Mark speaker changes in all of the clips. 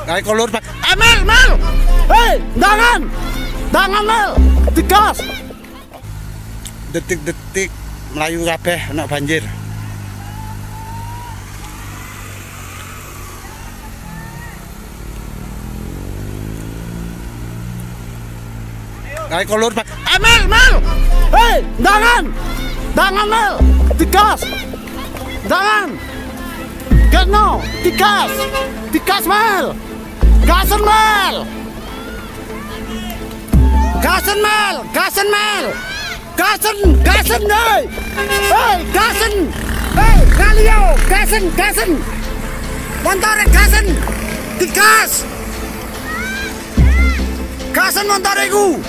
Speaker 1: Kae kolor. Mel, Mel. Hei, jangan. Jangan Mel. Digas. Detik-detik melayu kabeh ana banjir. Kae kolor. Mel, Mel. Hei, jangan. Jangan Mel. Digas. Jangan. Kena, digas. Digas Mel. Gasen Mel. Gasen Mel, gasen Mel. Gasen, gasen hei. Hei, gasen. Hei, kalio, gasen, gasen. Montore gasen. Digas. Gasen montore iku.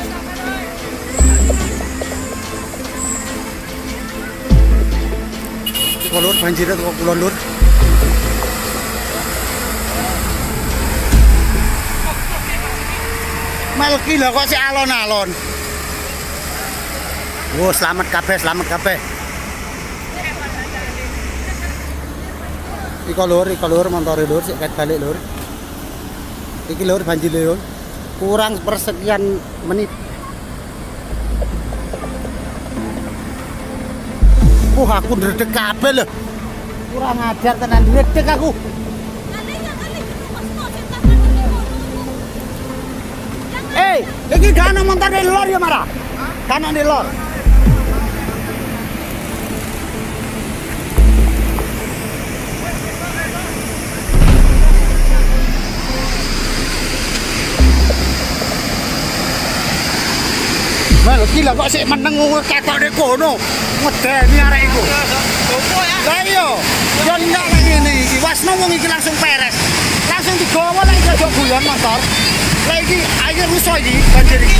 Speaker 1: Kolor banjirnya kok kulon lur. Melki lho kok sik alon-alon. Wo selamat kabeh, selamat kabeh. Iko lur montore lur sik ket balik lur. Iki lur banjir lur. Kurang persekian menit. Wah, aku ndredeg kabeh lho. Kurang ajar tenan ndredeg aku. Iki gak ana montor di lor ya marah. Kanan di lor. Mel iki lho kok sik meneng ketokne kono. Medeni arek iku. Lah iya, yo ndak lek ngene iki. Wasno wong iki langsung peres. Langsung digawa lek iki aja guyon motor. Lah iki ayo rusuh iki banjir iki.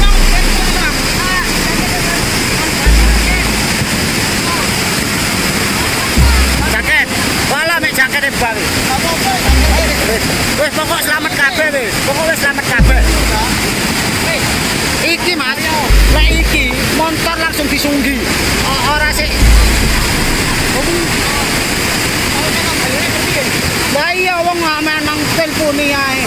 Speaker 1: Jaket. Walah mek jakete bali. Wis pokok selamat kabeh wis. Pokok wis selamat kabeh. Iki Mas, lek iki motor langsung disunggi. Ora sik. Lah iya wong nang telponi ae.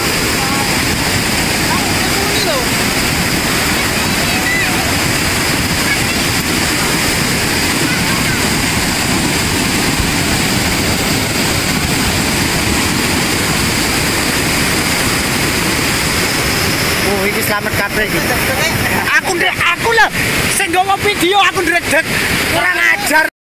Speaker 1: Oh, iki selamat kabeh iki. Aku lho sing nggawa video aku ndredeg. Kurang ajar.